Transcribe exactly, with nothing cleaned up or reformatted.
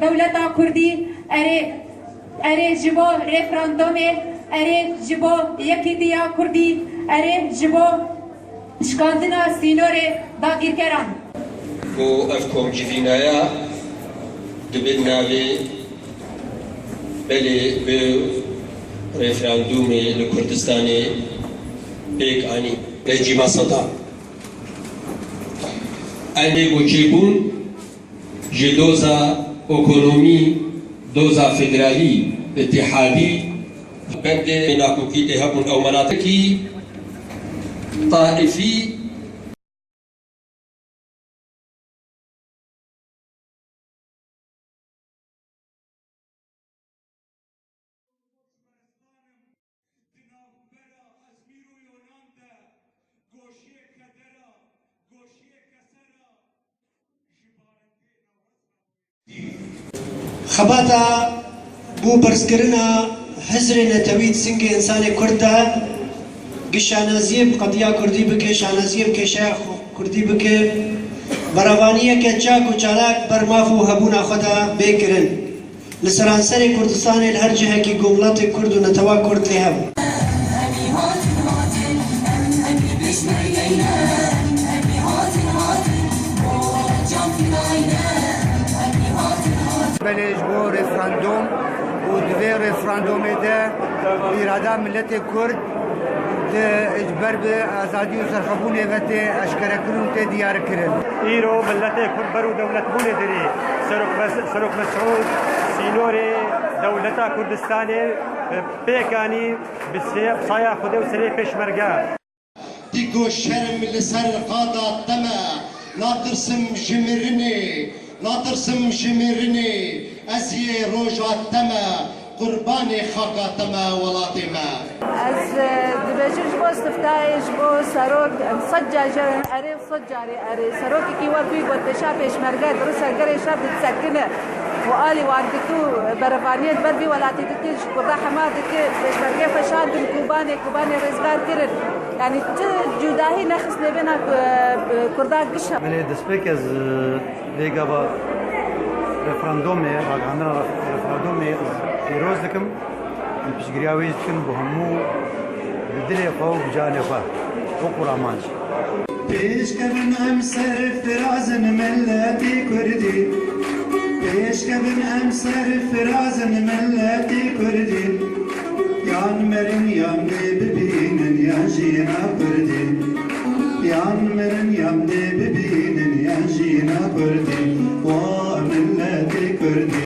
Dewleta Kurdî, erê, erê ji bo referandumê, erê ji bo yekîtiya Kurdî, erê ji bo şikandina sînorê dagîrkeran. Ku ev komcivînaya dibin navê belê bi referandûmê li Kurdistanê pêk anî. Necîma Sedam. Em ê ku çêbûn ji doza ekonomî, doza federalî, îtîhadî, bendê nakokî tê hebûn ew menatekî taifî. Di navbera Ezmîr û Yonan de goşiyê kedera, goşiyê kesera ji barendê newesra. Xebata bo pirsgirina hizrê netewî di singê însanê Kurd de, gi şanaziyê bi qediya Kurdî bike, şanaziyê bi kêşeya xwe-, Kurdî bike, berevaniyeke çak û çalak ber maf û hebûna xwe de bê kirin. Li seranserê Kurdistanê li her cihekî ku miletê Kurd û netewa Kurd lê hebû. Belê ji bo referandûm û di vê referandûmê de îrada miletê Kurd di, ji ber bi azadî û serxwebûnê ve tê eşkerekirin û tê diyarkirin. Îro miletê Kurd ber û dewletbûnê dirî. Serok Mes-, Serok Mesûd sînorê dewleta Kurdistanê, e, pêk anî bi sê-, saya Xwedê û serê pêşmerge. Digo şerm li ser qada te me, natirsim ji mirinê, natirsim ji mirinê, ez yê roja te me, qurbanê xaka te me, welatê me. Ez, e, dibêjim ji bo istiftayê, ji bo serok, em sed car jî erê û sed carî erê. Serokekî wek wî ku pêşa pêşmerge di rû sergerê şer disekine û alî wan dike û berevaniyê di ber vî welatî dike, ji Kurda hema dike, pêşmergeyê xwe şandin Kobanê, Kobanê rêzgar kirin. Yanî tu cudahî nexist nêvêna, e, Kurda giş e. Belê destpêk ez, e, vê gava referandumê, ragihandina ref-, referandumê ez pîroz dikim. Em piştgiriya wê jî dikin bi hemû, bi dilê xwe û bi canê xwe. Wek Quraman jî. Pêşkevin em serfiraz in miletê Kurdî. Pêşkevin em serfiraz in miletê Kurdî. Yan merin yan dê bibînin yan jîna Kurdî.